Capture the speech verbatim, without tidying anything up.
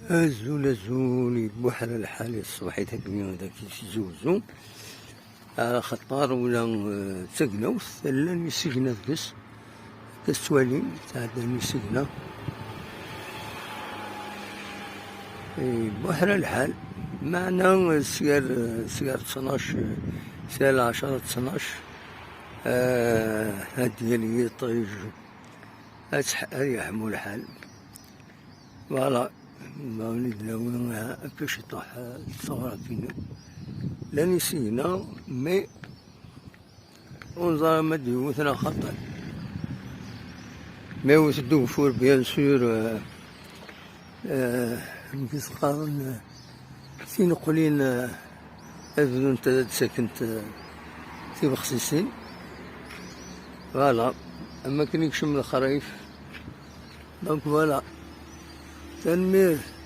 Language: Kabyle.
Azul, azul, ibuḥra lḥal i tṣebḥit-agi d ak-yettzuzu. Ala xaṭer ula, eh, d tagnawt, llan yisigna deg-s. Akka tettwalim, tɛeddan yisigna. Ibuḥra lḥal, meɛna, eh, sgar, eh, sgar ttnac, eh, sgar lɛecra d ttnac, eh, ad d-yali yiṭij, ad tḥ-, ad yeḥmu lḥal. Voilà, ma wen-id-nawi akka ciṭuḥ, eh, d taɣraf-inu. Llan isigna, mais ur neẓri ma d-yewwet neɣ xaṭi. Ma yewwet-d ugeffur, bien sûr, eh, eh, amek i s-qqaren, eh, tineqlin, eh, ad bdunt ad d-ttakent, eh, tibexsisin. Voilà, am akken i yekcem lexrif. Donc voilà. Tanemmirt.